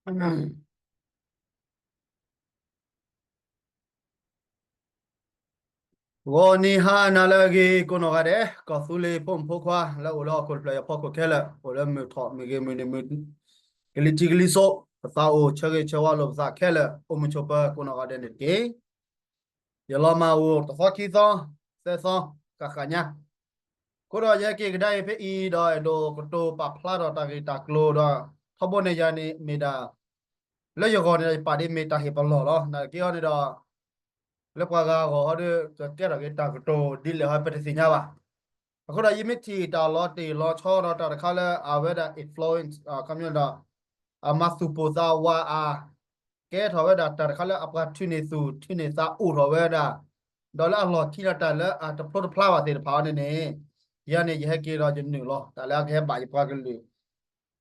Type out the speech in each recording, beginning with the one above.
ဂီၤနံၤဟါနၤလၢအဂ့ၤ ကိးနီၢ်ဂၤဒဲး ကီၢ်သူလ့ၤဖိမုၣ်ဖိခွါ လၢအိၣ်လၢဟီၣ်ခိၣ်တဖျၢၣ်အံၤအဖီခိၣ်ခဲလၢာ် အိၣ်လၢမုၢ်ထီၣ်မုၢ်ဂ့ၤမုၢ်နုာ်မုၢ် ကလံၤထံးကလံၤစိး ပသးအိၣ်ဆၢဂ့ၤဆၢဝါလိာ်ပသးခဲလၢာ် အိၣ်မုာ်ဆိးပၢၤကိးနီၢ်ဂၤဒဲးန့ၣ်တက့ၢ်. ယလီၤမၢ်အိၣ်တသီခံသီ သၢသီ ဃၣ်ဃၣ်ညါ အဃိဒီးယဟဲက့ၤကဒါအံၤဖဲအံၤဒီး အဲၣ်ဒိးကတိၤပာ်ဖျါထီၣ်တၢ်ဂ့ၢ်တၢ်ကျိၤဒီး ထီဘိန့ၣ်ယၤန့ၣ်မ့ၢ်ဒၣ် လၢယဂီၢ်န့ၣ်ဒီး ယပာ်ဒ်မ့ၢ်တၢ်ဟ့ၣ်ပလီၢ်လီၤ. နာ်သက့ဟီန့ၣ်ဒီး လၢပှၤဂၤအဂီၢ်ဟီဒီး ကကဲထီၣ်က့ၤတၢ်ကတိၤဒ်လဲၣ်ဟီ ပတသ့ၣ်ညါဘၣ်. အဃိဒီးယမ့ၢ်ထံၣ်တၢ်လီၤတံၢ်လီၤဆဲးဒီးတၢ်တခါလၢအဝဲဒၣ် influence ခီပညီဒီး အမၤသူၣ်ပိၢ်သးဝးအါ ကဲထီၣ်ဝဲဒၣ်တၢ်တခါလၢအပှၤထုးန့ၢ်သူၣ်ထုးန့ၢ်သးအိၣ်ထီၣ်ဝဲဒၣ် ဒီးလၢအလီၢ်ခံဒီးတၢ်လၢအတဖျိတဖျါဘၣ်သ့ၣ်တဖၣ်အံၤန့ၣ်န့ၣ် ယၤန့ၣ် ယဟဲက့ၤဒီးယနုာ်လီၤ တၢ်လၢအကဟဲဘၣ်ယပှၤကလုာ်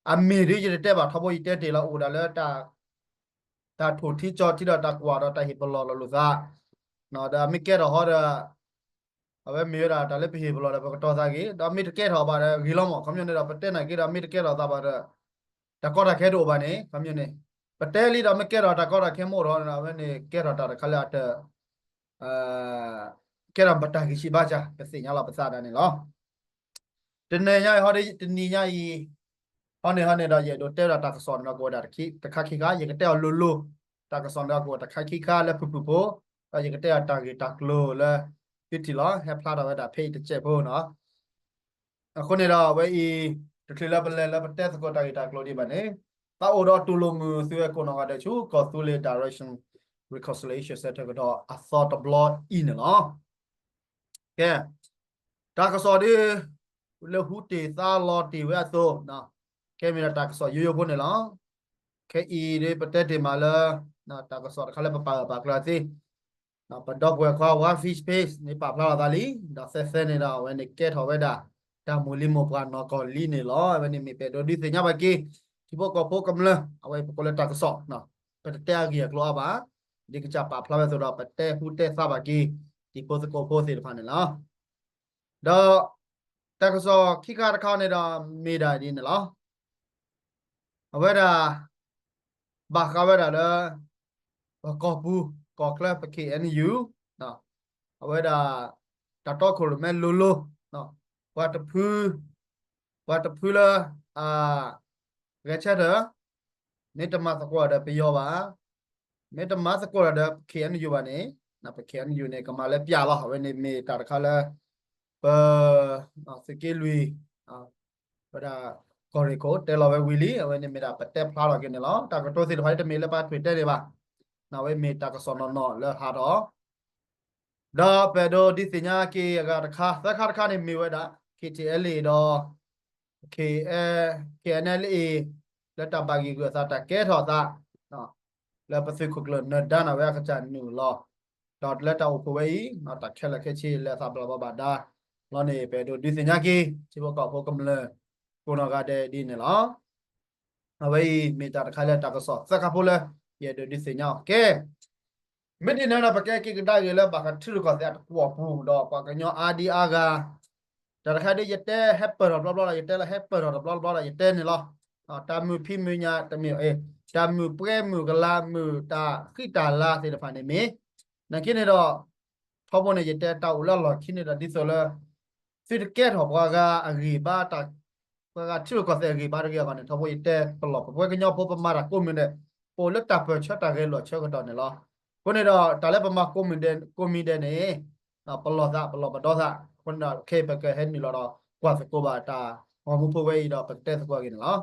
အမ့ၢ်ဒ်ယတတဲဘၣ်ထီဘိ ယတဲတ့ၢ်လီၤအိၣ်ဒၣ်လၢ တၢ်ထိၣ်ထံကၠီထံဒီးတၢ်ကွၢ်ဒီးတၢ်ဟ့ၣ်ပလီၢ်လီၤလိာ်သး ဒီးမ့ၢ်ကဲထီၣ်ဟီဒီး အဝဲမ့ၢ်ဝဲဒၣ်တၢ်လၢပဟ့ၣ်ပလီၢ်ဒီးပကတီၤသးက့ၤ ဒီးမ့ၢ်တကဲထီၣ်ဘၣ်ဒီးဂ့ၤလီၤမး ခီပညီန့ၣ်ဒီး ပတဲနာ်က့ဒီး မ့ၢ်တကဲထီၣ်သးဘၣ်ဒီး တၢ်ကီတၢ်ခဲတအိၣ်ဘၣ်န့ၣ် ခီပညီန့ၣ် ပတဲလံဒီးမ့ၢ်ကဲထီၣ်တၢ်ကီတၢ်ခဲမ့ၢ်အိၣ်ထီၣ်န့ၣ်ဒီး အဝဲန့ၣ်ကဲထီၣ်တၢ်တခါလၢအတ ကဲထီၣ်ပတၢ်ဂံၢ်ဆံးဘါစၢ် ပသ့ၣ်ညါလီၤပသးဒၣ်န့ၣ်လီၤ. တနံၤညါအံၤဟီဒီး တနံၤညါအံၤ ဟီန့ၣ်ဟီန့ၣ်ဒီး ယအဲၣ်ဒိးတဲဝဲဒၣ်တၢ်ကစီၣ်န့ၣ်ဒီးကအိၣ်ဝဲဒၣ်တခါခံခါ ယကတဲအီၤလိၤလိၤ တၢ်ကစီၣ်န့ၣ်ဒီးကအိၣ်တခါခံခါလၢဖုၣ်ဖုၣ်ဖိ ဒီးယကတဲအီၤတၢ်ဂ့ၢ်တၢ်ကျိၤလၢ သုထံၣ်လီၤ ဟဲဖျါထီၣ်ဝဲဒၣ်ဖဲအံၤတစဲးဖိနီၤ အဃိန့ၣ်ဒီးအဝဲအံၤ တချုးလၢပလဲၤလၢပတဲသကိးတၢ်ဂ့ၢ်တၢ်ကျိၤဒံးဘၣ်န့ၣ် သးအိၣ်ဒီးတူၢ်လိာ်မုာ်သုဝဲကိးနီၢ်ဂၤဒဲးဆူ ကီၢ်သူလ့ၤ Direction Reconciliation Center ကဒီးအသီတဘျီအံၤန့ၣ်လီၤ. ကဲ တၢ်ကစီၣ်ဒ် လၢဟူတ့ၢ်သါလီၤတ့ၢ်ဝဲအသိး ကဲမ့ၢ်ဒၣ်တၢ်ကစီၣ်ယိယိဖိန့ၣ်လီၤ. ခဲအံၤဒ်ပတဲတ့ၢ်မးလၢ တၢ်ကစီၣ်တခါလၢပပာ်ဂၢၢ်ပာ်ကျၢၤသ့ ပဒီပုၢ်ဝဲၢ်ခွါ War Fish Page န့ၣ်ပာ်ဖျါလီၤသးလံ ဒီးသၢသၢန့ၣ်ဒီး အဝဲန့ၣ်ကဲထီၣ်ဝဲဒၣ် တၢ်မိၢ်လံၤမိၢ်ပှၢ်နီၢ်ကီၢ်လံန့ၣ်လီၤ. အဝဲန့ၣ်မ့ၢ်ပအဲၣ်ဒိးဒုးသ့ၣ်ညါဘၣ်က့ၤ ထံဖိကီၢ်ဖိကမျၢၢ် အဝဲပကိးလၢတၢ်ကစီၣ် ပတတဲအဂ့ၢ်အကျိၤအါဘၣ် ဒ်ကစၢ်ပာ်ဖျါဝဲအသိးဒီး ပတဲဟူတဲသါဘၣ်က့ၤ တံၤဖိသကိးဖိသ့ၣ်တဖၣ်န့ၣ်လီၤ. ဒီး တၢ်ကစီၣ်ခံခါတခါန့ၣ်ဒီး မ့ၢ်ဒၣ်ဒ်န့ၣ်လီၤ. အဝဲဒၣ် ဘၣ်ဃးဝဲဒၣ်လၢ ပကီၢ်ပူၤ ကီၢ်ချၢ ပ K N U အဝဲဒၣ် တၢ်တီခိၣ်ရိၣ်မဲလိၤလိၤ ပှၤတဖု ပှၤတဖုလၢ အ ဂဲၤဆၢထၢၣ် မ့ၢ်တမၤသကိးဒီးပယီၤဘၣ် မ့ၢ်တမၤသကိးဒီး K N U ဘၣ်န့ၣ် ပ K N U န့ၣ် ကမၤလၢပျၢ်လီၤ. အဝဲန့ၣ်မ့ၢ်တၢ်တခါလၢ ပ သုးက့လွံၢ် ဝဲဒၣ် ကီၢ်ရ့ၣ်ခိၣ် တဲလီၤဝဲဝံၤလံ အဝဲန့ၣ်မ့ၢ်ဒၣ်ပတဲဖျါထီၣ်က့ၤန့ၣ်လီၤ. တၢ်ကတိၤသ့ၣ်တဖၣ်အံၤတမ့ၢ်လၢပှၤထွဲတဲန့ၣ်ဘၣ်. အဝဲမ့ၢ်တၢ်ကစီၣ်နီၢ်နီၢ်လၢဟးထီၣ် ဒီးပအဲၣ်ဒိးဒုးသ့ၣ်ညါက့ၤအဂၤတခါ သၢခါတခါန့ၣ်မ့ၢ်ဝဲဒၣ် K T L ဒီး K N L A လၢတၢ်ဘၣ်ဂံၢ်ဂုာ်အသး တၢ်ကဲထီၣ်အသး လၢပသုးခိၣ်ကျၢၢ်နၢၤဒါန့ၣ်ဝဲအကစၢ်နုာ်လီၤ ဒီးလၢတၢ်အိၣ်ဖှိၣ်ဝဲအံၤ တၢ်ခဲလၢာ်ခဲဆ့လၢအသးဘျီဘၣ်ဘၣ်ဒါလီၤန့ၣ် ပအဲၣ်ဒိးဒုးသ့ၣ်ညါက့ၤ ထံဖိကီၢ်ဖိကမျၢၢ် ကိးနီၢ်ဂၤဒဲးဒ်န့ၣ်လီၤ. အဝဲအံၤမ့ၢ်တၢ်တခါလၢတၢ်ကစီၣ်သၢခါဖိလၢ ယအဲၣ်ဒိးဒုးသ့ၣ်ညါအီၤ ကဲ မ့ၢ်ဒ်န့ၣ်ဒီး ပကဲက့ၤကဒါက့ၤလၢဘၣ်ဃးထံရူၢ်ကီၢ်သဲးအတကွီၢ်ပူၤ ဒီးပှၤကညီအါဒံအါဂၤ တၢ်တခါဒ်ယတဲ ဟဲပၢၢ်ထီၣ်တဘျီဘျီဒီး ယတဲလၢ ဟဲပၢၢ်ထီၣ်တဘျီဘျီဒီး ယတဲန့ၣ်လီၤ. တၢ်မုာ်ဖံးမုာ်ညၣ်တမ့ၢ် တၢ်မုာ်ပှဲၤမုာ်ကလၤ မုာ်တၢ်ဃံတၢ်လၤသ့ၣ်တဖၣ်န့ၣ်မ့ၢ် နာ်က့န့ၣ်ဒီး ထီဘိန့ၣ် ယတဲတၢ်အိၣ်လၢအလီၢ်ခံန့ၣ်ဒီး ဒ်သိးလၢ သုတကဲထီၣ်ပှၤဂၤအဂံၢ်ဘါ ပှၤဂၤထံရူၢ်ကီၢ်သဲးအဂံၢ်ဘါတဂ့ၤအဂီၢ်န့ၣ် ထီဘိယတဲပလီၢ် ပဝဲကညီဖိ ပမၤတၢ်ကိးမုၢ်ဒဲး ပအိၣ်လၢတၢ်ပၢၢ်ဆၢတၢ်ဂဲၤလိာ်ဆၢကတီၢ်န့ၣ်လီၤ. အဃိန့ၣ်ဒီး တၢ်လၢပမၤကိးမုၢ်ဒဲး ကိးမုၢ်ဒဲးန့ၣ် ပလီၢ်သး ပလီၢ်ပဒီသး အဃိန့ၣ်ဒီး ခဲအံၤပကဟဲနုာ်လီၤဒီး ကွၢ်သကိးဘၣ်တၢ်ဂီၤမူဖိဝဲအံၤဒီး ပကတဲသကိးက့ၤန့ၣ်လီၤ.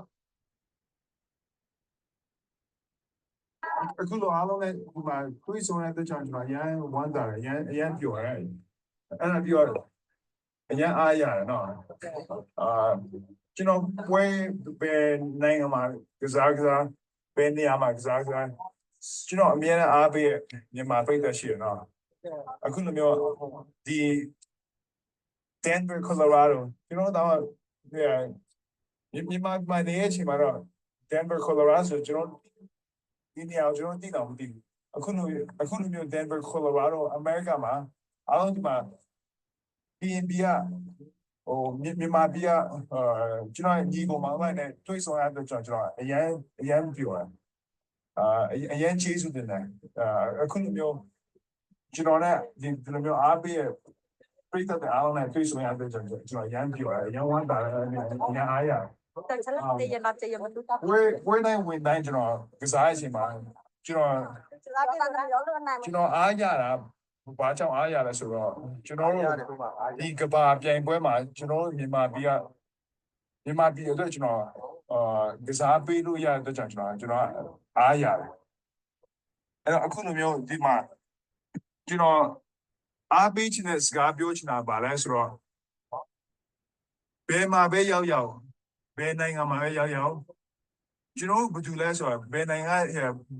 အခုလိုအားလုံးနဲ့ဒီမှာတွေ့ဆုံရတဲ့အတွက်ကြောင့်ကျွန်တော်အရမ်းဝမ်းသာတယ်အရမ်းအရမ်းပျော်တယ်အဲ့ဒါပြီးတော့အရမ်းအားရတယ်နော်အာကျွန်တော်ပွဲဘယ်နိုင်ငံမှာကစားကစားဘယ်နေရာမှာကစားကစားကျွန်တော်အမြဲတမ်းအားပေးမြန်မာပြည်သက်ရှိတယ်နော်အခုလိုမျိုးဒီ Denver Colorado ကျွန်တော်တို့မြန်မာပြည်နေတဲ့အချိန်မှာတော့ Denver Colorado ဆိုကျွန်တော်ဒီနေရာကိုကျွန်တော်သိတော့မသိဘူးအခုလိုအခုလိုမျိုး Denver Colorado အမေရိကမှာအားလုံးဒီမှာ BNB ကဟိုမြန်မာပြည်ကအာကျွန်တော်ညီကောင်မောင်လိုက်နဲ့တွေ့ဆုံရတဲ့အတွက်ကျွန်တော်အရမ်းအရမ်းပြောတာ အရမ်းကျေးဇူးတင်တယ် အခုလိုမျိုး ကျွန်တော်နဲ့ဒီလိုမျိုးအားပေးတဲ့ပရိသတ်တွေအားလုံးနဲ့တွေ့ဆုံရတဲ့အတွက်ကျွန်တော်အရမ်းပျော်တယ်အရမ်းဝမ်းသာတယ်အရမ်းအားရတယ်ဝေးဝေးတိုင်းဝင်တိုင်းကျွန်တော်ကစားရချိန်မှာကျွန်တော်ကျွန်တော်အားရတာဘာကြောင့်အားရလဲဆိုတော့ကျွန်တော်တို့ဒီကမ္ဘာပြိုင်ပွဲမှာကျွန်တော်တို့မြန်မာပြည်ကမြန်မာပြည်အတွက်ကျွန်တော်အာကစားပေးလို့ရတဲ့အတွက်ကြောင့်ကျွန်တော်ကျွန်တော်အားရတယ်အဲ့တော့အခုလိုမျိုးဒီမှာကျွန်တော်အားပေးချင်တဲ့စကားပြောချင်တာဗာလဲဆိုတော့ဘယ်မှာပဲရောက်ရောက်ဘယ်နိုင်ငံမှာပဲရောက်ရောက်ကျွန်တော်တို့ဘယ်သူလဲဆိုတာဘယ်နိုင်င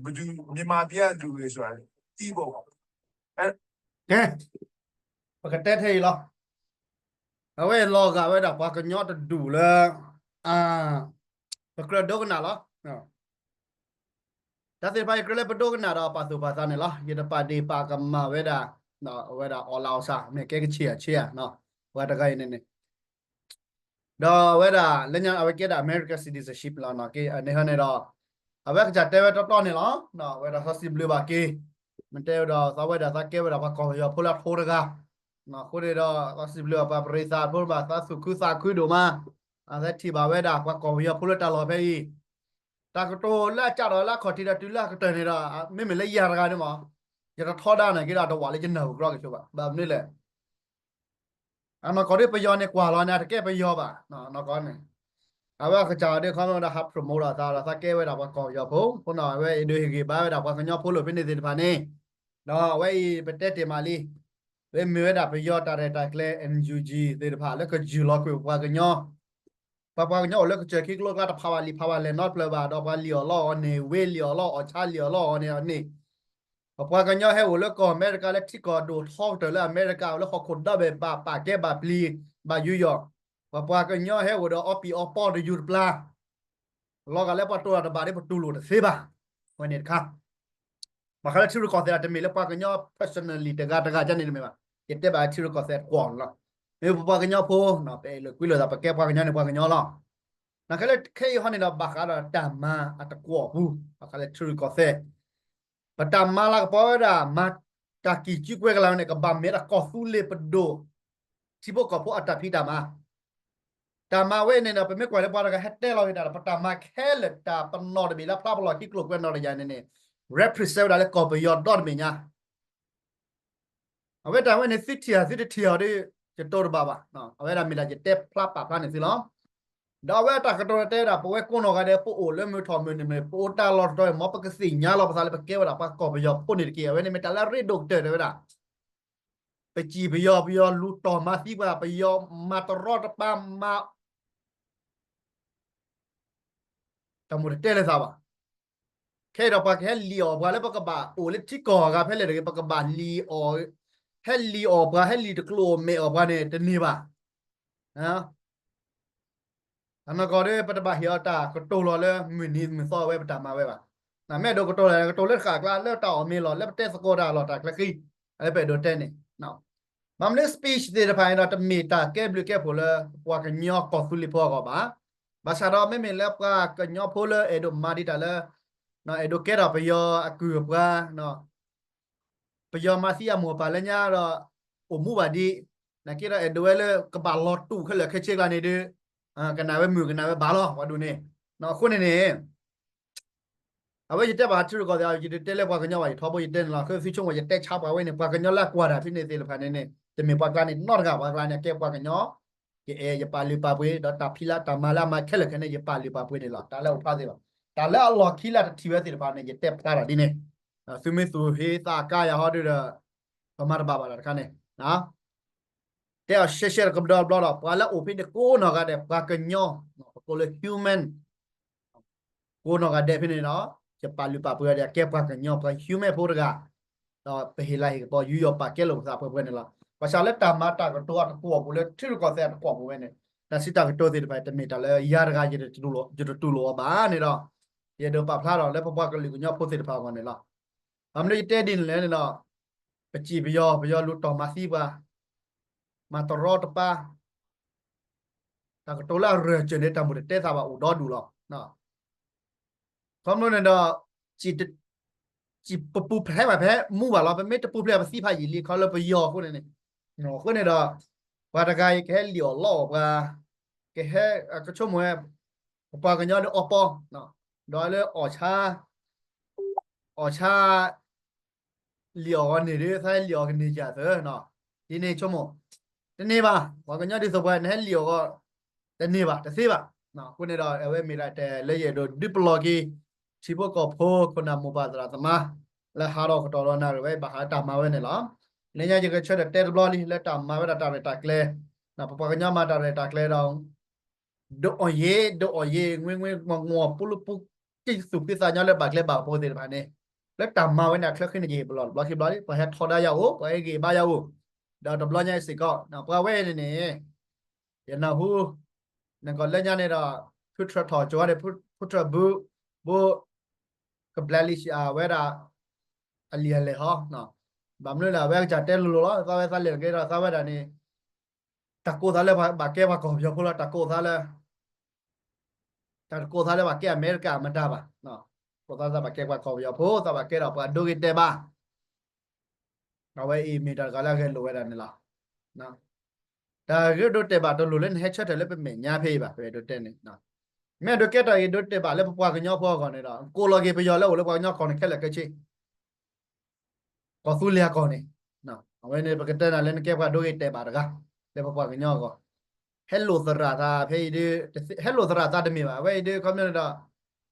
ံဘယ်သူမြန်မာပြည်ကလူတွေဆိုတာတီးဖို့အဲကဲပကတဲထဲအံၤလီၤအဝဲလီၤဂာ်ဝဲဒၣ်ပှၤကညီတဒူၣ်လၢ အပကြၢးဒိကနၣ်လီၤ တၢ်သ့ၣ်တဖၣ်ယကြၢးလၢပဒိကနၣ်ဒီးပာ်သူၣ်ပာ်သးန့ၣ်လီၤ ယတပာ်ဒ့ၣ်ပာ်ကမၣ်ဝဲဒၣ် အဝဲဒၣ်အီၣ်လၢအီၣ်ဆၣ် မ့ၢ်ကဲကဆံးအဆံးဧါ ပှၤတဂၤအံၤန့ၣ်န့ၣ် ဒီးအဝဲဒၣ်လၢညါအဝဲကဲဒၣ် American citizenship လီၤ န့ၣ်ဟန့ၣ်ဒီး အဝဲကစၢ်တဲဝဲတီတီန့ၣ်လီၤ အဝဲဒၣ်သီစံးဘျုးဘၣ်က့ၤ မ့ၢ်တဲဝဲဒီးသးဝဲဒၣ်သးကဲဝဲဒၣ်ပှၤကီၢ်ပယီၤဖိလၢအထိတဂၤ အဃိန့ၣ်ဒီးသီစံးဘျုးဘၣ်ပှၤပရံသးဖိဘၣ်သးသူၣ်ခုသးခုဒိၣ်မး အသဲထံၣ်ဘၣ်ဝဲဒၣ်ပှၤကီၢ်ပယီၤဖိလၢတၢ်လီၢ်ဖဲအံၤ တၢ်ကတိၤလၢအကးဒီးလၢအခီၣ်ထံးဒီးတုၤလၢအကတၢၢ်န့ၣ်ဒီး မ့မ့ၢ်လၢယၤတဂၤန့ၣ်မး ယတထီဒါန့ၣ်က့ဒီးတဝးလၢယနၢ်ဟူကြီက့ၤဆိဘၣ် ဘၣ်မနုၤလဲၣ် အနီၢ်ကီၢ်ဒ်ပယီၤန့ၣ်ကွၢ်လီၤန့ၣ် အတကဲပယီၤဘၣ် နီၢ်ကီၢ်န့ၣ် အဝဲအကစၢ်ဒ်ခီမ့ၢ်ဒီးဟး promote ဒီးသးဒီးသးကဲဝဲဒၣ်ပှၤကီၢ်ပယီၤဖိ အဃိန့ၣ် အဝဲအံၤဒုးဟ့ၣ်ဂံၢ်ဘါဝဲဒၣ်ပှၤကညီဖိလၢဖဲန့ၣ်သ့ၣ်တဖၣ်န့ၣ် ဒီးအဝဲအံၤပတဲတ့ၢ်မးလံ ဝဲမ့ၢ်ဝဲဒၣ်ပယီၤတၢ်ရဲၣ်တၢ်ကျဲၤ NUG သ့ၣ်တဖၣ်လၢကယုၢ်လီၤကွံာ်ပပှၤကညီ ပှၤပှၤကညီအိၣ်လၢကစၢၢ်ခံကျိကျါတဖးဘၣ်လံၤဖးဘၣ်လဲၣ်နီတဖျၢၣ်ဘၣ် ဒီးပှၤလံၣ်အီၣ်လီအီၣ်န့ၣ် ဝ့လံၣ်အီၣ်လီအီၣ် ဆါလံၣ်အီၣ်လီအီၣ်န့ၣ်န့ၣ် ပပှၤကညီဟဲအိၣ်လၢကီၢ်အမဲရကၤလၢထံကီၢ်ဒိၣ်ထီကတၢၢ်လၢအမဲရကၤ အိၣ်လၢဟီၣ်ခိၣ်ဒီဘ့ၣ်ဘၣ်ပာ်ကဲဘၣ်ပျံၤဘၣ်ယူးယီၣ် ပပှၤကညီဟဲအိၣ်ဒီးအီပံၤအီပီတယူၤတပျၢ် လီၤဂာ်လၢပှၤတိၢ်လီၤတဘၣ်ဒ်ပတူၢ်လိာ်တသ့ဘၣ် ဝဲန့ၣ်တခါ ဘၣ်ဃးလၢထံရူၢ်ကီၢ်သဲးတမ့ၢ်လၢပှၤကညီ personally တဂၤတဂၤန့ၣ်မ့ၢ်ဘၣ် ယတဲဘၣ်ထံရူၢ်ကီၢ်သဲးတကွီၢ်လီၤ မ့ၢ်ပပှၤကညီဖိ ပအဲၣ်လိာ်ကွံလိာ်သး ပကဲပှၤကညီန့ၣ်ပှၤကညီလီၤ နခဲလၢခဲအံၤဟီန့ၣ်ဒီး ဘၣ်ဃးဒီးတၢ်မၤအတကွီၢ်ပူၤ ဘၣ်ဃးလၢထံရူၢ်ကီၢ်သဲး ပတၢ်မၤလၤကပီၤဝဲဒၣ် မၤတၢ်ကံၣ်ကၠူကွဲကလၤဝဲန့ၣ် ကဘၣ်မ့ၢ်ဒၣ်ကီၢ်သူလ့ၤပဒိၣ် ထံဖိကီၢ်ဖိအတၢ်ဖံးတၢ်မၤ တၢ်မၤဝဲအံၤန့ၣ်ဒီး ပမ့ၢ်ကွၢ်လၢပှၤတဂၤဟဲတဲလီၤက့ၤတၢ်ဒီး ပတၢ်မၤခဲလၢာ်တၢ်ပနီၣ်တဘ့ၣ်လၢဖျါပလီၢ်ခံကျိၤကွဲးနီၣ်တယၤန့ၣ်န့ၣ် represent ဝဲဒၣ်လၢကီၢ်ပယီၤဒီတဘ့ၣ်ညါ အဝဲတၢ်ဝဲန့ၣ် သုထံၣ်ဧါသုတထံၣ်ဧါဒီး ယတိၢ်တဘၣ်ဘၣ်. အဝဲဒၣ်မ့ၢ်ဒၣ်ယတဲဖျါပာ်ဖျါန့ၣ်သုလီၤ. ဒီးအဝဲအတၢ်ကတိၤန့ၣ်တဲဝဲဒၣ် ပဝဲကိးနီၢ်ဂၤဒဲး ပအိၣ်လၢမုၢ်ထီၣ်မုၢ်နုာ်မ့ၢ် ပအိၣ်တၢ်လီၢ်တတီၤအံၤ မ်ပကသ့ၣ်ညါလီၤပသးလၢပကဲဝဲဒၣ်ပှၤကီၢ်ပယီၤဖိန့ၣ်တက့ၢ်. အဝဲန့ၣ်မ့ၢ်တၢ်လၢအရ့ဒိၣ်ကတၢၢ်တဲဝဲဒၣ် ပစံၣ်ပယီၤ ပယီၤလူၤတီၢ်မၤသံပှၤ ပယီၤမၤတရီတပါမၤ တၢ်မိၣ်တတဲလၢသးဘၣ်. ခဲအံၤဒီးပှၤကဟဲလံၣ်အီၣ်ပှၤလၢပကဘၣ်အိၣ်လၢထံကီၢ်အဂၤဖဲလဲၣ်တဂ့ၤ ပကဘၣ်လံၣ်အီၣ် ဟဲလံၣ်အီၣ်ပှၤ ဟဲလံၣ်တကျိၤမဲာ်အီၣ်ပှၤန့ၣ် တန့ၢ်ဘၣ်. အနီၢ်ကီၢ်ဒီး ပတဘၣ်ဟ့ၣ်အီၤတၢ်ကတိၤလီၤလၢမုၢ်နံၤမုၢ်သီဝဲပတၢ်မၤဝဲဘၣ်. နမ့ၢ်အဲၣ်ဒိးကတိၤလၢ ကတိၤလၢတဃၣ်ကျါ လၢတၢ်အီၣ်မ့ၤလီၤ လၢပတဲသကိးတၢ်လီၢ်တၢ်ကျဲဃံ လၢပအဲၣ်ဒိးတဲန့ၣ် ဘၣ်မနုၤ speech သ့ၣ်တဖၣ်န့ၣ်ဒီး တမ့ၢ်တၢ်ကဲဘျုးကဲဖှိၣ်လၢပှၤကညီကီၢ်သူလ့ၤဖိအဂီၢ်ဘၣ်. ဘၣ်ဆၣ်ဒီးမ့မ့ၢ်လၢပှၤကညီဖိလၢအဲၣ်ဒိးမၤဒံးတၢ်လၢ အဲၣ်ဒိးကဲထီၣ်ပယီၤအကုၢ်အပှၤ ပယီၤမၤသံအမိၢ်အပၢ်လၢညါဒီး အိၣ်မူဘၣ်ဒံး နာ်က့ဒီးအဲၣ်ဒိးဝဲလၢကဘၣ်လီၤတူာ်ခဲလၢာ်ခဲဆ့ကျါန့ၣ်ဒီး ကနၣ်ဝဲမုာ်ကနၣ်ဝဲဘၣ်လီၤ ပှၤဒိၣ်န့ၣ်. အဃိန့ၣ်န့ၣ် အဝဲယတဲဘၣ်ထံရူၢ်ကီၢ်သဲး ယတတဲလၢပှၤကညီဘၣ် ယထီဘိယတဲန့ၣ်လီၤ. ဃ့သုဆိကမိၣ် ယတဲဆါပှၤဝဲန့ၣ် ပှၤကညီလၢအကွၢ်တၢ်ဖဲန့ၣ်သ့ၣ်တဖၣ်န့ၣ်န့ၣ် တမ့ၢ်ပှၤကျါန့ၣ်နီတဂၤ ပှၤကျါန့ၣ် အကဲပှၤကညီ ယအဲၣ်ယပာ်လုၢ်ပာ်ပှ့ၤ ဒီးတၢ်ဖံးလၢတၢ်မၤလၢအမၤခဲလၢာ်ခဲဆ့န့ၣ် ယပာ်လုၢ်ပာ်ပှ့ၤန့ၣ်လီၤ. တၢ်လၢအအိၣ်ဖျါသ့ၣ်လီၤ. တၢ်လၢအလီၢ်ခံလၢတထံၣ်ဝဲသ့ၣ်တဖၣ်န့ၣ် ယတဲဖျါတၢ်ဒ်န့ၣ် သုမ့ၢ်သူၣ်ဟ့သးကါယၤဟီဒုဒီး ပမၤတဘၣ်ဘၣ်တၢ်တခါန့ၣ် တဲအီၤရှဲရှဲတကဘျီဘျီဒီး ပှၤလၢအအိၣ်ဖဲန့ၣ်ကိးနီၢ်ဂၤဒဲး ပှၤကညီ ပကိးလၢ human ကိးနီၢ်ဂၤဒဲးဖဲန့ၣ်ဒီး ယပာ်လုၢ်ပာ်ပှ့ၤအီၤဒီး အကဲပှၤကညီ ပှၤ human ဖိတဂၤ ဒီးပဟ့ၣ်လၤဟ့ၣ်ကပီၤယူးယီၣ်ပာ်ကဲလိာ်ပသးပှဲၤပှဲၤန့ၣ်လီၤ. ဘၣ်ဆၣ်လၢတၢ်မၤတၢ်ကတိၤအတကွီၢ်ပူၤလၢထံရူၢ်ကီၢ်သဲးအတကွီၢ်ပူၤဝဲန့ၣ် တၢ်စံးတၢ်ကတိၤသ့ၣ်တဖၣ် တမ့ၢ်တၢ်လၢယၤတဂၤ ယတတူၢ်လိာ်အီၤဘၣ်န့ၣ်ဒီး ယအဲၣ်ဒိးပာ်ဖျါဒီးလၢပပှၤကလုာ်ကညီဖိသ့ၣ်တဖၣ်အဂီၢ်န့ၣ်လီၤ. ဘၣ်မနုၤယတဲဒ်န့ၣ်လဲၣ်န့ၣ်ဒီး ပစံၣ်ပယီၤ ပယီၤလူၤတီၢ်မၤသံပှၤ မၤတရီတပါ တၢ်ကတိၤလၢအရၢၢ်စၢၤန့ၣ် တၢ်မိၣ်တတဲသးဘၣ်အိၣ်ဒီဒူၣ်လီၤ. ခီဖျိန့ၣ်ဒီး စံၣ် ပပူၤဖျဲးဘၣ်ဖဲမူဘၣ်လီၤ, ပမ့ၢ်တပူၤဖျဲးပသံဖးယံာ်လံခီလၢပယီၤအဃိန့ၣ်န့ၣ်, အဃိန့ၣ်ဒီး ပှၤတဂၤအံၤကဟဲလံာ်အီၣ်လီအီၣ်ပှၤ, ကဟဲ ကဆိကမိၣ်ဝဲ ပပှၤကညီဒီးအီပီ, ဒီးလၢအီၣ်ဆါ အီၣ်ဆါ လံာ်အီၣ်ဂီၤန့ၣ်ဒီး သးလံာ်အီၣ်ကန့ၢ်ကၢ်သၢ, ဒ်န့ၣ်ဆိကမိၣ်, တန့ၢ်ဘၣ်, ပှၤကညီဒ်သိးပှၤနဟဲလံာ်အီၣ်ဂီၤ, တန့ၢ်ဘၣ် တသ့ဘၣ်. အဃိန့ၣ်ဒီး အဝဲမ့ၢ်ဒၣ်တဲလၢယအဲၣ်ဒိးဒုးပလီၢ်က့ၤ ထံဖိကီၢ်ဖိ ခိၣ်နၢ်မိၢ်ပၢ်သရၣ်သမါ လၢဟးထီၣ်ကတီၢ်ဒီးနၣ်ရံၣ်ဝဲ ဘၣ်ဃးတၢ်မၤဝဲန့ၣ်လီၤ. လၢညါယကဆၢထၢၣ်တဲတဘျီလံ လၢတၢ်မၤဝဲဒၣ်တၢ်ရဲၣ်တၢ်ကျဲၤ, ပပှၤကညီမၤတၢ်ရဲၣ်တၢ်ကျဲၤဒီး ဒုးအီၣ်ယ့ၤ ဒုးအီၣ်ယ့ၤ ငွ့ငွ့မွမွ ပူလူပူ က့ၤသူၣ်ဖှံသးညီလၢဘၣ်ကျဲဘၣ်ကပူၤသ့ၣ်တဖၣ်န့ၣ်, လၢတၢ်မၤဝဲန့ၣ် အချၢဃ့န့ၣ် ယဟ့ၣ်ပလီၢ်တဘျီခံဘျီလံ, ပှၤဟဲထီဒါယၤအိၣ်, ပှၤဟဲဂ့ၤဘါယၤအိၣ်, ဒီးတဘျီညါအံၤစ့ၢ်ကီး ပှၤဝဲအံၤန့ၣ်န့ၣ် ယနၢ်ဟူ နကီၢ်လၢညါန့ၣ်ဒီး ဖုထြၢၣ်ထီၣ်ကၠိၤဝဲဒီး ဖုထြၢၣ်ဘု ဘိ ကဘျးလံ ဝဲဒၣ် အလံာ်အလဲၢ်ဟီ, ဘၣ်မနုၤလဲၣ် အဝဲကစၢ်တဲလိၤလိၤလီၤ, သးဝဲသးလဲၤကဲဒီးသးဝဲဒၣ်န့ၣ် တၢ်ကိးသးလၢဘၣ်ကဲပှၤကီၢ်ပယီၤဖိလီၤ, တၢ်ကိးသးလၢ တၢ်တကိးသးလၢဘၣ်ကဲအမဲရကၤမတၤဘၣ်, ကိးသးလၢဘၣ်ကဲပှၤကီၢ်ပယီၤဖိ, သးဘၣ်ကဲဒီးပှၤဒိဂ့ၤတဲာ်ဘၣ် အဝဲအံၤမ့ၢ်တၢ်တဂၤလၢအဂဲၤလိာ်ဝဲဒၣ်န့ၣ်လီၤ. တၢ်ဂ့ၤဒိးတဲာ်ဘၣ်တလိၣ်လၢနဟဲဆၢထၢၣ်လၢပမဲာ်ညါဖဲအံၤဘၣ်, ပအဲၣ်ဒိးတဲန့ၣ်, မ့ၢ်အဲၣ်ဒိးကဲတၢ်ဂ့ၤဒိးတဲာ်ဘၣ်လၢပပှၤကညီဖိအဂီၢ်န့ၣ်ဒီး ကိးလီၤက့ၤပယီၤလၢအိၣ်လၢပှၤကညီကီၢ်န့ၣ်ခဲလၢာ်ခဲဆ့ ကီၢ်သူလ့ၤအကီၢ်န့ၣ်, အဝဲန့ၣ် ပကတဲနၤလၢနကဲပှၤဒိဂ့ၤတဲာ်ဘၣ်တဂၤ လၢပပှၤကညီအဂီၢ်, ဟဲလိာ်သရၣ်သးဖဲအံၤဒီး, ဟဲလိာ်သရၣ်သးတမ့ၢ်ဘၣ်, အဝဲအံၤဒီး ခီပညီန့ၣ်ဒီး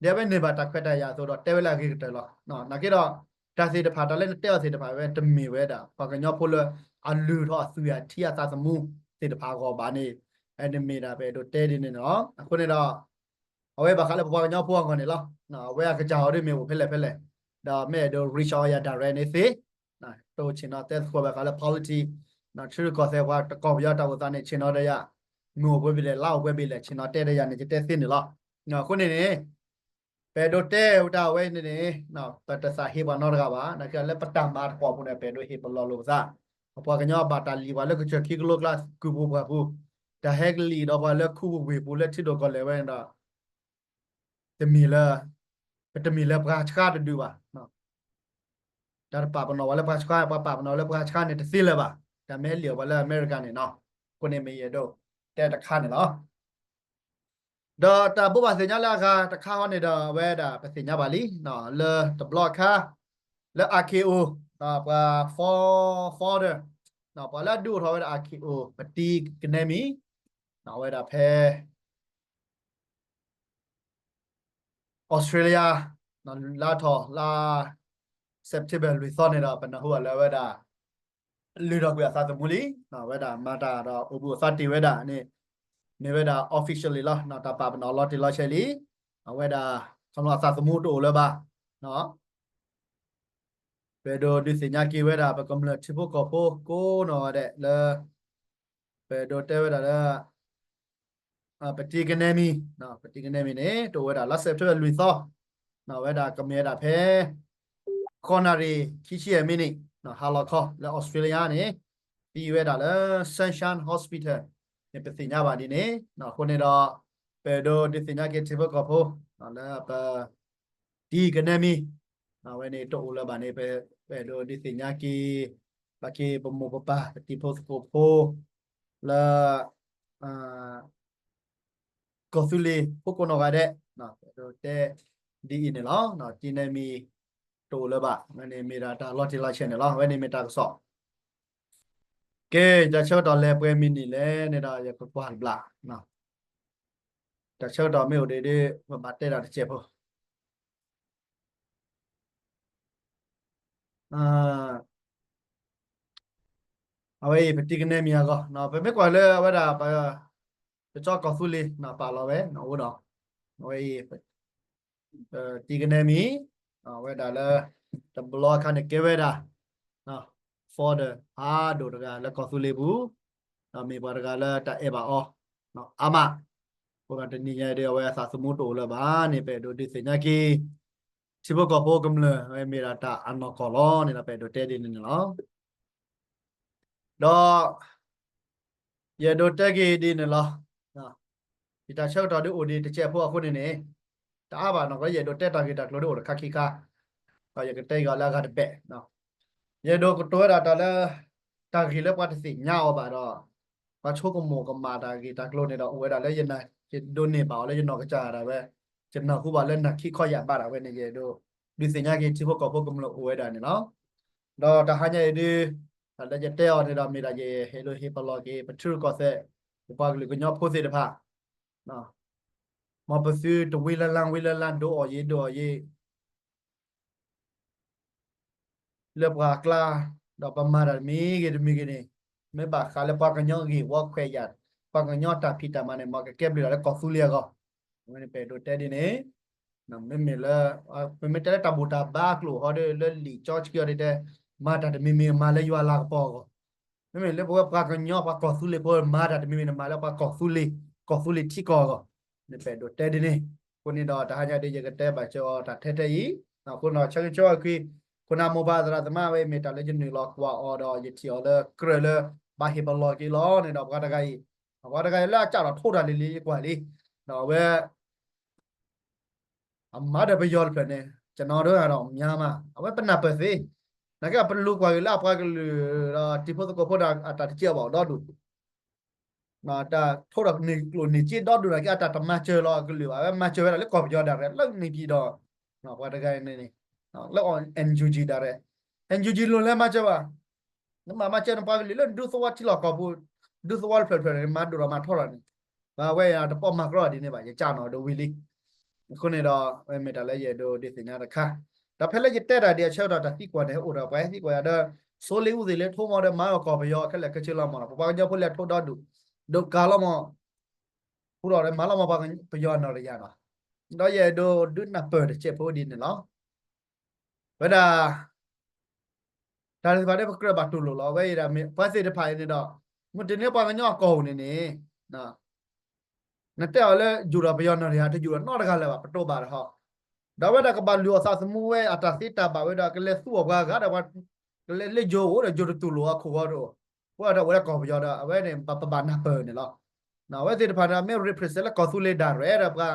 ဒ်အဝဲန့ၢ်ဘၣ်တၢ်ခွဲးတၢ်ယာ်အသိးဒီး တဲဝဲလၢအဂ့ၤကတၢၢ်လီၤ. နာ်က့ဒီး တၢ်သ့ၣ်တဖၣ် တၢ်လၢနတဲအီၤသ့ၣ်တဖၣ် ဝဲတမ့ၢ်ဝဲဒၣ် ပှၤကညီဖိလၢအလုၢ်ထီၣ်အသွံၣ်အထံအသးသမူသ့ၣ်တဖၣ်အဂီၢ်ဘၣ်န့ၣ်, အန့ၣ်မ့ၢ်ဒၣ်ပအဲၣ်ဒိးတဲဒ်န့ၣ်န့ၣ်လီၤ. အဃိန့ၣ်ဒီး အဝဲဘၣ်ဃးလၢပပှၤကညီဖိအဂီၢ်န့ၣ်လီၤ. အဝဲအကစၢ်အီၤဒ်မ့ၢ်အိၣ်ဖဲလဲၣ်ဖဲလဲၣ်, ဒီးမ့ၢ်အဲၣ်ဒိး reach out ယၤ direct န့ၣ်သ့, တအိၣ်ဆ့ၣ်နီၤတဲသကိးဘၣ်ဃးလၢ politics, ထံရူၢ်ကီၢ်သဲးပှၤတကီၢ်ပယီၤတၢ်အိၣ်သးန့ၣ် ဆ့ၣ်နီၤဒီးယၤ, မ့ၢ်အိၣ်ပှဲၤဘ့ၣ်လဲၣ် လါအိၣ်ပှဲၤဘ့ၣ်လဲၣ် ဆ့ၣ်နီၤတဲဒီးယၤန့ၣ် ယတဲသ့န့ၣ်လီၤ. အဃိန့ၣ်န့ၣ် ပအဲၣ်ဒိးတဲဝဲဒၣ်ဝဲန့ၣ်န့ၣ်, ပတသးဟ့ပှၤနီတဂၤဘၣ်, နာ်က့လၢပတၢ်မၤတကွီၢ်ပူၤန့ၣ် ပအဲၣ်ဒိးဟ့ၣ်ပလီၢ်လိာ်ပသး, ပပှၤကညီဘၣ်တၢ်လံၣ်ပှၤလၢကစၢၢ်ခံကလိကျါ ကုၢ်ပူၤပှၢ်ပူၤ, တၢ်ဟဲကလံၣ်ဒီးပှၤလၢခူပူၤဝ့ၢ်ပူၤလၢထံဒိၣ်ကီၢ်လဲၢ်ဝဲန့ၣ်ဒီး တမ့ၢ်လၢ, ပတမ့ၢ်လၢပှၤဆှါတဒုဘၣ်. တၢ်တပာ်ပနီၣ်ပှၤလၢပှၤဆှါ, ပှၤပာ်ပနီၣ်လၢပှၤဆှါန့ၣ် တသ့လၢၤဘၣ်. တၢ်မ့ၢ်ဟဲလံၣ်အီၣ်ပှၤလၢအမဲရကၤန့ၣ်နီၤ, အဃိန့ၣ်မ့ၢ်ယအဲၣ်ဒိးတဲတခါန့ၣ်လီၤ. ဒီးတၢ်ဘိးဘၣ်သ့ၣ်ညါလၢအဂၤတခါဃီန့ၣ်ဒီး အဝဲဒၣ်ပသ့ၣ်ညါဘၣ်လံ, လၢတဘျီအခါ လၢ ICAO, ပှၤ fo-, founder, ပှၤလၢအဒုးအိၣ်ထီၣ်ဝဲဒၣ် ICAO ပတံၤကနဲမံၤ, အဝဲဒၣ်ဖဲ Australia, လါထီၣ်လါ September လွံၢ်သီန့ၣ်ဒီး ပနၢ်ဟူဘၣ်လၢအဝဲဒၣ် လုၢ်ထီၣ်ကွံာ်အသးသမူလံ, အဝဲဒၣ်မၤတၢ်ဒီးအိၣ်ဘှံးအိၣ်သါတ့ၢ်ဝဲဒၣ်န့ၣ်, မ့ၢ်ဝဲဒၣ် officially လီၤ, တၢ်ပာ်ပနီၣ်လီၤတံၢ်လီၤဆဲးလံ, အဝဲဒၣ် ခီဖျိအသးသမူတအိၣ်လၢၤဘၣ်. ပအဲၣ်ဒိးဒုးသ့ၣ်ညါက့ၤဝဲဒၣ် ပကမျၢၢ်ထံဖိကီၢ်ဖိကိးနီၢ်ဂၤဒဲးလၢ ပအဲၣ်ဒိးတဲဝဲဒၣ်လၢ ပတံၤကနဲမံၤ, ပတံၤကနဲမံၤန့ၣ် တအိၣ်ဝဲဒၣ်လါ September လွံၢ်သီ, ဝဲဒၣ်ကမ့ၢ်ဝဲဒၣ်ဖဲ ဃိးနၣ်ရံၣ် ခံဆံယဲၢ်မံးနံး ဟါလီၤခီ လၢ Australia န့ၣ် သံဝဲဒၣ်လၢ Sunshine Hospital န့ၣ် ပသ့ၣ်ညါဘၣ်ဒ်န့ၣ်, အဃိန့ၣ်ဒီး ပအဲၣ်ဒိးဒုးသ့ၣ်ညါက့ၤထံဖိကီၢ်ဖိ လၢပ တံၤကနဲမံၤ, အဝဲန့ၣ်တအိၣ်လၢၤဘၣ်န့ၣ် ပအဲၣ်ဒိးဒုးသ့ၣ်ညါက့ၤ ဘၣ်က့ၤပမိၢ်ပပၢ် ပတံၤဖိသကိးဖိ လၢ ကီၢ်သူလ့ၤဖိကိးနီၢ်ဂၤဒဲး, ပအဲၣ်ဒိးတဲဒ်အံၤန့ၣ်လီၤ. တံၤကနဲမံၤ တအိၣ်လၢၤဘၣ်, အဝဲန့ၣ်မ့ၢ်ဒၣ်တၢ်လီၤတံၢ်လီၤဆဲးန့ၣ်လီၤ. အဝဲန့ၣ်မ့ၢ်တၢ်ကစီၣ်. ကဲ တၢ်ဆၢကတီၢ်လဲၤပှဲၤမံးနံးလဲၣ်န့ၣ်ဒီး ယကကွၢ်တဘျီ, တၢ်ဆၢကတီၢ်မ့ၢ်အိၣ်ဒံးဒ် ပဘၣ်တဲတၢ်တစဲးဖိ အဝဲအံၤ ပတံၤကနဲမံၤအဂီၢ်, ပမ့ၢ်ကွၢ်လၢအဝဲဒၣ် ပကၠီကီၢ်သူလ့ၤ ပာ်လီၤဝဲအိၣ်ဒီး အဝဲအံၤ တံၤကနဲမံၤ, အဝဲဒၣ်လၢ တဘျီအခါန့ၣ်ကဲဝဲဒၣ် founder ဖးဒိၣ်တဂၤလၢကီၢ်သူလ့ၤပူၤ, ဒီးမ့ၢ်ပှၤတဂၤလၢတၢ်အဲၣ်ဘၣ်အီၤအါမး, အဃိဒီးတနံၤညါအံၤဒီး အဝဲအသးသမူတအိၣ်လၢၤဘၣ်န့ၣ် ပအဲၣ်ဒိးဒုးသ့ၣ်ညါက့ၤ ထံဖိကီၢ်ဖိကမျၢၢ် အဝဲမ့ၢ်ဒၣ်တၢ်အနီၢ်ကီၢ်လီၤန့ၣ်ဒီး ပအဲၣ်ဒိးတဲဒ်န့ၣ်န့ၣ်လီၤ. ဒီး ယအဲၣ်ဒိးတဲက့ၤဒ်န့ၣ်လီၤ. ယတၢ်ဆၢကတီၢ်ဒ်အိၣ်ဒံးတစဲးဖိအဃိန့ၣ်န့ၣ် တအါဘၣ်နီၢ်ကီၢ် ယအဲၣ်ဒိးတဲတၢ်ဂ့ၢ်တၢ်ကျိၤဒ်အိၣ်တခါခံခါ ဒီးယကတဲအီၤလၢအဂၤတဘ့ၣ်, ယအဲၣ်ဒိးကတိၤဝဲဒၣ်တၢ်လၢ တၢ်ဂ့ၢ်လၢပှၤတသ့ၣ်ညါအီၤဘၣ်ဒီး ပှၤဆိကမိၣ်ကမၣ်တၢ်ဂ့ၢ်တၢ်ကျိၤန့ၣ်ဒီး အိၣ်ဝဲဒၣ်လၢယနာ် ယဒိးန့ၢ်ဘၣ်အီၤလၢယနီၢ်ကစၢ်ဒၣ်ဝဲ, ယနၢ်ဟူဘၣ်လၢနၢ်ခံခီယၢ်ဘးဒၣ်ဝဲန့ၣ် ယအဲၣ်ဒိး ဒုးသ့ၣ်ညါက့ၤထံဖိကီၢ်ဖိကမျၢၢ်အိၣ်ဝဲဒၣ်န့ၣ်လီၤ. ဒီးတၢ်ဟါညါအံၤဒုး တၢ်လၢယတဲအီၤန့ၣ်ဒီး မ့ၢ်ဒၣ်ယဟဲဒိးဟ့ၣ်ပလီၢ်က့ၤ ပထံရူၢ်ကီၢ်သဲး ပပှၤကလုာ်ကညီဖိသ့ၣ်တဖၣ် မ်ပသုတဝံလၢ်လၢ်ဝံလၢ်လၢ် ဒိးအီၣ်ယံၤဒိးအီၣ်ယံၤ လၢပှၤအကျါ, ဒီးပမၤတၢ်တမံၤဂ့ၤတမံၤဂ့ၤန့ၣ် မ့ၢ်ဘၣ်ဃးလၢပှၤကညီဂ့ၢ်ဝီခွဲးယာ်, ပှၤကညီတၢ်ဖံးတၢ်မၤန့ၣ် မ်ကကဲဘျုးဒၣ်လၢကီၢ်သူလ့ၤအဂီၢ်, အဝဲန့ၣ်ပအဲၣ်ဒိးတဲဒ်န့ၣ်, မ့မ့ၢ်လၢ ပမ့ၢ်တဲလၢတၢ်ဘူၣ်တၢ်ဘါအကျိာ်ဟီဒီး လၢလံာ်စီဆှံအီၤဒ်တဲ မၤတၢ်တမံၤမံၤမၤလၢယွၤလၤကပီၤအဂီၢ်, မ့မ့ၢ်လၢပဝဲပှၤကညီပှၤကီၢ်သူလ့ၤဖိမၤတၢ်တမံၤမံၤန့ၣ် မၤလၢပှၤကီၢ်သူလ့ၤ, ကီၢ်သူလ့ၤထံကီၢ်အဂီၢ်, န့ၣ်ပအဲၣ်ဒိးတဲဒ်န့ၣ်, အဃိန့ၣ်ဒီးတၢ်ဟါညါဒ်ယကတဲဘၣ်စၢၤအီၤတၢ်ထဲထဲအံၤ, အဃိန့ၣ်ဆၢဂ့ၤဆၢဝါက့ၤ ခိၣ်နၢ်မိၢ်ပၢ်သရၣ်သမါဝဲ မ့ၢ်တၢ်လၢယနုာ်လီၤကွၢ်အီၤဒီးယထံၣ်အီၤလၢကြၢးလၢ ဘၣ်ဟ့ၣ်ပလီၢ်က့ၤလီၤန့ၣ်ဒီးပှၤတဂၤအံၤ, ပှၤတဂၤအံၤလၢအစးထီၣ်ထိးတၢ်လံၤလံၤယကွၢ်လံ, ဒီးအဝဲ အမၤဒီးပယီၤတဖျၢၣ်န့ၣ် ကျွန်တော်တို့ကတော့ မြန်မာ အဝဲပနၢ်ပၢၢ်သ့, နာ်က့ဒီးပလူၤကွၢ်က့ၤလၢအပှၤကလုာ်ဒီး တံၤဖိသကိးဖိဒီးအတၢ်တကဲဘၣ်ဒီဒူၣ်, တၢ်ထိးဒီးန့ၢ်ကျိၣ်န့ၢ်စ့ဒီဒူၣ်နာ်က့ အတၢ်တမၤစၢၤလီၤအကလုာ်ဘၣ်, အဝဲမၤစၢၤဝဲဒၣ်လၢကီၢ်ပယီၤဒၣ်ရဲၣ် လၢန့ၣ်ပံၤဒီး ပှၤတဂၤန့ၣ်န့ၣ် လၢ NUG ဒၣ်ရဲၣ်, NUG လိၤလဲၤမၤစၢၤဘၣ် နမၤမၤစၢၤနပှၤကလုာ်လၢနဒူသဝီထံလီၢ်ကီၢ်ပူၤ, ဒူသဝီတဖျၢၣ်တဖျၢၣ်န့ၣ် မၤဒိၣ်ထီၣ်မၤထီထီၣ်န့ၣ်, ဘၣ်ဝဲယၤတပိာ်မၤကြီဒ်န့ၣ်ဘၣ် ယကၢ်နီၣ်ဒိဝံၤလံ, အဃိန့ၣ်ဒီး ဝဲမ့ၢ်တၢ်လၢယအဲၣ်ဒိးဒုးသ့ၣ်ညါတခါ, ဒီးဖဲလၢယတဲတၢ်ဒ်အဆၢကတီၢ်တၢ်သံကွၢ်န့ၣ် အိၣ်ဒီးပှၤဟဲသံကွၢ်ယၤဒီး စိလ့အူသ့ၣ်လၢထိမီဒီးမၤအီၣ်ကီၢ်ပယီၤခဲလၢာ်ခဲဆ့လီၤမးနီၤ, ပပှၤကညီဖိလဲၤထိဒီဒူၣ်, ဒိးကၤလီၤမး, ဃူဒီးမၤလီၤမးပယီၤနီၢ်တယၤနီၤ, ဒီးယအဲၣ်ဒိးဒုးနၢ်ပၢၢ်တစဲးဖိဒ်န့ၣ်လီၤ. ဝဲဒၣ် တၢ်သ့ၣ်တဖၣ်ဒီးပကြၢးဘၣ်တူၢ်လိာ်လီၤ. အဝဲအံၤဒၣ်မ့ၢ်ပှၤသ့ၣ်တဖၣ်အံၤန့ၣ်ဒီး မုၢ်တနံၤပှၤကညီအကီၢ်ပူၤန့ၣ်န့ၣ် နတဲအီၤလၢယူၤဒီးပယီၤနီၢ်တယၤ တယူၤဒီးနီတဂၤလၢၤဘၣ် ပတိဘၣ်တဟီ, ဒီးအဝဲဒၣ်ကဘၣ်လုၢ်အီၣ်သးသမူဝဲအတၢ်သ့တၢ်ဘၣ်ဝဲဒီး ကလဲၤသူအီၤပှၤဂၤဒီး ကလဲၤလၢယိၤအိၣ်ဒီးယိၤတတူၢ်လိာ်အခိၣ်ဂီၤတအိၣ်, အဃိဒီးအိၣ်လၢကီၢ်ပယီၤဒီး အဝဲန့ၣ်ပဘၣ်နၢ်ပၢၢ်န့ၣ်လီၤ. အဝဲသ့ၣ်တဖၣ်န့ၣ် မ့ၢ် represent လၢကီၢ်သူလ့ၤဒၣ်ရဲၣ်ဒီးပှၤ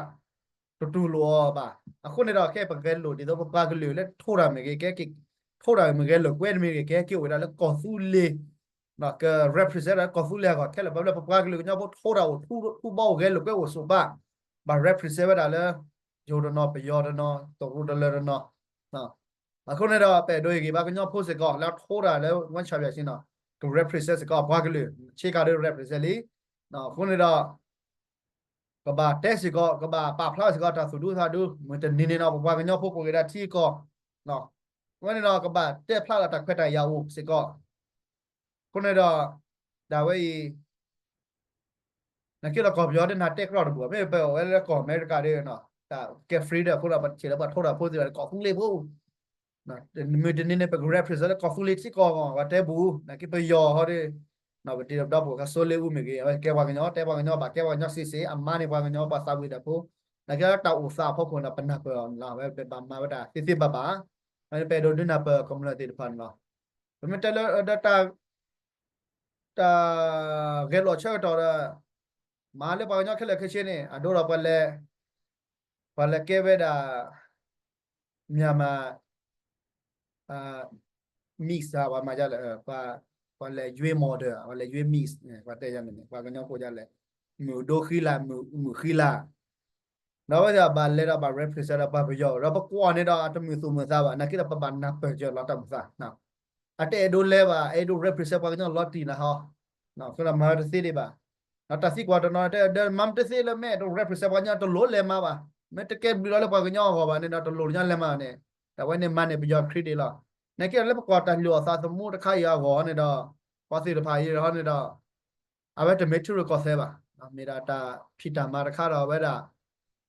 တတူၢ်လိာ်အီၤဘၣ်. အဃိန့ၣ်ဒီး ခဲအံၤပကဂဲၤလိာ်ဒ်သိးပပှၤကလုာ်လၢထိးတၢ်မ့ၢ်ဂ့ၤ, ကဲက့ၤထိးတၢ်မ့ၢ်ဂဲၤလိာ်ကွဲတမ့ၢ်ဂ့ၤ, ကဟဲက့ၤအိၣ်ဝဲဒၣ်လၢကီၢ်သူလ့ၤ, က represent ဒီးကီၢ်သူလ့ၤအဂီၢ်ခဲလၢာ်, ပှၤလၢပပှၤကလုာ်ကညီဖိထိးတၢ်အိၣ်ထူဘီအိၣ်ဂဲၤလိာ်ကွဲအိၣ်ဆိးဘၣ်, ဘၣ် represent ဝဲဒၣ်လၢ ယိၤတနီၤ ပယီၤတနီၤ တရူးတလၢတနီၤ အဃိန့ၣ်ဒီး ပအဲၣ်ဒိးဟ့ၣ်ဂံၢ်ဘါကညီဖိစ့ၢ်ကီး လၢအထိးတၢ်လၢ One Championship န့ၣ် က represent စ့ၢ်ကီးပှၤကလုာ် ဆ့ကၤဒုး represent လံ. အဃိန့ၣ်ဒီး ကဘၣ်တဲစ့ၢ်ကီး ကဘၣ်ပာ်ဖျါစ့ၢ်ကီးတၢ်သူၣ်ဒူသးဒူ မုၢ်တနံၤန့ၣ်ဒီး ပပှၤကညီဖိကအိၣ်က့ၤဒၣ်ထံကီၢ်, အဝဲန့ၣ်ဒီး ကဘၣ်တဲဖျါလီၤတၢ်ခွဲးတၢ်ယာ်အိၣ်စ့ၢ်ကီး. အဃိန့ၣ်ဒီး ဒၣ်ဝဲအံၤ နာ်က့ဒီးကီၢ်ပယီၤဒ်နၤတဲကြီတဘူၣ်ဘၣ်, မ့ၢ်ပအိၣ်ဝဲလၢကီၢ်အမဲရကၤဒီး တၢ်ကဲ freedom အဃိဒီး ပထံၣ်လၢပှၤထိးတၢ်ဖိသ့ၣ်တဖၣ်န့ၣ် ကီၢ်သူလ့ၤဖိ မုၢ်တနံၤန့ၣ် ပက represent လၢကီၢ်သူလ့ၤထံကီၢ်အဂီၢ် ပှၤတဲဘူၣ်, နာ်က့ပယီၤဟီဒီး ပတံၤဒီးပဒီပုၢ်ဝဲၢ် ကၠီၤစိလ့အူမ့ၢ်ဂ့ၤ, အဝဲကဲပှၤကညီ တဲပှၤကညီ ဘၣ်ကဲပှၤကညီစ့ၢ်စ့ၢ် အမါန့ၣ်ပှၤကညီ ပှၤသးဝံၣ်တၢ်ဖိ, နာ်က့တၢ်အိၣ်သးအဖီခိၣ်န့ၣ် ပနၢ်ပၢၢ်အီၤန့ၣ်လီၤ. အဝဲပဘၣ်မၤဝဲဒၣ်သ့သ့ဘၣ်ဘၣ်, အဝဲပအဲၣ်ဒိးဒုးနၢ်ပၢၢ်ကမျၢၢ်သ့ၣ်တဖၣ်န့ၣ်လီၤ. ပမ့ၢ်တဲလၢဒီးတၢ် တၢ်ဂဲၤလိာ်ဆၢကတီၢ်ဒီး မၤလၢပှၤကညီခဲလၢာ်ခဲဆ့န့ၣ် အဒိဒီးပှၤလဲၤ ပှၤလဲၤကဲဝဲဒၣ် မြန်မာ mix ပှၤမၤဒ်လဲၣ်, ပှၤလဲၤရွေး model ပှၤလဲၤရွေး mix ပှၤတဲယၤန့ၣ် ပှၤကညီဖိဒ်လဲၣ်, မုၢ်ဒိၣ်ဃံလၤ မုၢ်ဃံလၤ ဒီးအဝဲသ့ၣ်ဘၣ်လဲၤဒီးဘၣ် represent ဒီးပှၤပယီၤ ဒီးပကွၢ်န့ၣ်ဒီး တမုာ်သူၣ်မုာ်သးဘၣ် နာ်က့ဒီးပဘၣ်နၢ်ပၢၢ်စၢၤလီၤတၢ်အိၣ်သး, အတအဲၣ်ဒိးလဲၤဘၣ် အဲၣ်ဒိး represent ပှၤကညီလီၤတံၢ်နၤဟီ, အဃိဒီးမၤဝဲတသ့ဒံးဘၣ်, ဒီးတၢ်သံကွၢ်တနီၤတဲဒီး မၤမတသ့လၢမဲာ် တ represent ပှၤကညီတလိၣ်လဲၤမၤဘၣ်, မ့ၢ်တကဲဘျုးလီၤလၢပှၤကညီအဂီၢ်ဘၣ်န့ၣ်ဒီး တလိၣ်ကညီလဲၤမၤန့ၣ်, ဒီးအဝဲန့ၣ်မၤန့ၢ်ပယီၤ credit လီၤ. နာ်က့ဒီးလၢပကွၢ်တၢ်လုၢ်အီၣ်သးသမူတခါအံၤအဂီၢ်န့ၣ်ဒီး ပှၤသ့ၣ်တဖၣ်အံၤဟီန့ၣ်ဒီး အဝဲတမ့ၢ်ထံရူၢ်ကီၢ်သဲးဘၣ်, မ့ၢ်ဒၣ်တၢ်ဖံးတၢ်မၤတခါဒီးအဝဲဒၣ်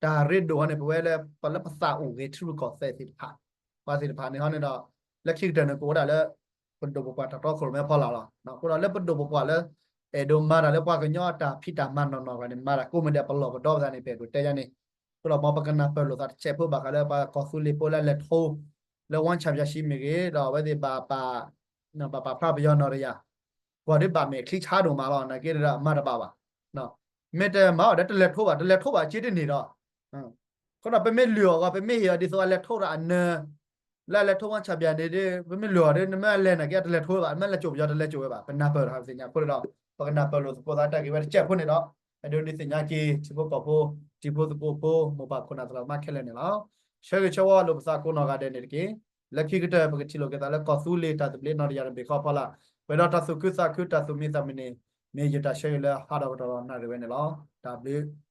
တၢ်ရ့ဒိၣ်ဟီန့ၣ် ပဝဲလၢပလၢပသးအိၣ်ဂ့ၤထံရူၢ်ကီၢ်သဲးသ့ၣ်တဖၣ်, ပှၤသ့ၣ်တဖၣ်န့ၣ်ဟီန့ၣ်ဒီး လၢခံကတၢၢ်န့ၣ် ကအိၣ်ဝဲဒၣ်လၢ ပဒိၣ်ပပှၢ်တၢ်တီခိၣ်ရိၣ်မဲအဖီလာ်လီၤ. အဃိဒီးလၢပဒိၣ်ပပှၢ်လၢ အဲၣ်ဒိးမၤတၢ်လၢပှၤကညီအတၢ်ဖံးတၢ်မၤနီၢ်နီၢ်ဂၤန့ၣ် မၤတၢ်ကိးမံၤဒဲး ပလီၢ်ပဒီပသးန့ၣ် ပအဲၣ်ဒိးတဲယါန့ၣ်, အဃိဒီးမ်ပကနၢ်ပၢၢ်လိာ်သးတစဲးဖိဘၣ်ဃးလၢပှၤကီၢ်သူလ့ၤဖိလၢလဲၤထိ လၢ One Championship မ့ၢ်ဂ့ၤ ဒီးအဝဲသ့ၣ်ဘၣ်ပာ် ဘၣ်ပာ်ဖျါပယီၤနီၢ်တယၤ ပှၤဒ်ဘၣ်မဲာ်ချံဆါဒိၣ်မးလီၤ. နာ်က့ဒီးမၤတဘၣ်ဘၣ်, မ့ၢ်တမၤအီၤဒီးတလဲၤထိဘၣ်, တလဲၤထိဘၣ်အစ့တန့ၢ်ဒီး, အဃိဒီးပမ့ၢ်လုၢ်အီၣ်အဂီၢ် ပမ့ၢ်ဟ့ၣ်အီၤဒ်သိးအလဲၤထိဒီးအနၢၤ လၢအလဲၤထိၣ်ဝါဆးဘျဲၣ်န့ၣ်ဒီး ပမ့ၢ်လိၣ်အီၤဒီး နမ့ၢ်အလဲၤနာ်က့ အတလဲၤထိဘၣ်, အမ့ၢ်လဲၤကိာ်ပယီၤတလဲၤကိာ်ဝဲဘၣ်, ပနၢ်ပၢၢ်ဒီးသ့ၣ်ညါအဃိန့ၣ်ဒီး ပကနၢ်ပၢၢ်လိာ်သကိးသးတၢ်ဂ့ၢ်ဝဲတစဲးဖိန့ၣ်ဒီး အဲၣ်ဒိးဒုးသ့ၣ်ညါက့ၤ ထံဖိကီၢ်ဖိ, တံၤဖိသကိးဖိ, မိၢ်ပၢ်ခိၣ်နၢ်သရၣ်သမါခဲလၢာ်န့ၣ်လီၤ. ဆၢဂ့ၤဆၢဝါလိာ်ပသးကိးနီၢ်ဂၤဒဲးန့ၣ်တက့ၢ်. လၢခံကတၢၢ် ပကထံၣ်လိာ်က့ၤသးလၢကီၢ်သူလ့ၤတၢ်သဘျ့နီၢ်တယၢ်တဘ့ၣ်ဃီအဖီလာ်, ပှဲၤဒီးတၢ်သူၣ်ခုသးခုတၢ်သူၣ်မံသးမုာ်န့ၣ် မ့ၢ်ယတၢ်ဆၢဂ့ၤလၢဟါဒီးကတီၢ်ဒီးနၣ်ရံၣ်ဝဲန့ၣ်လီၤ. တၢ်ဘျုး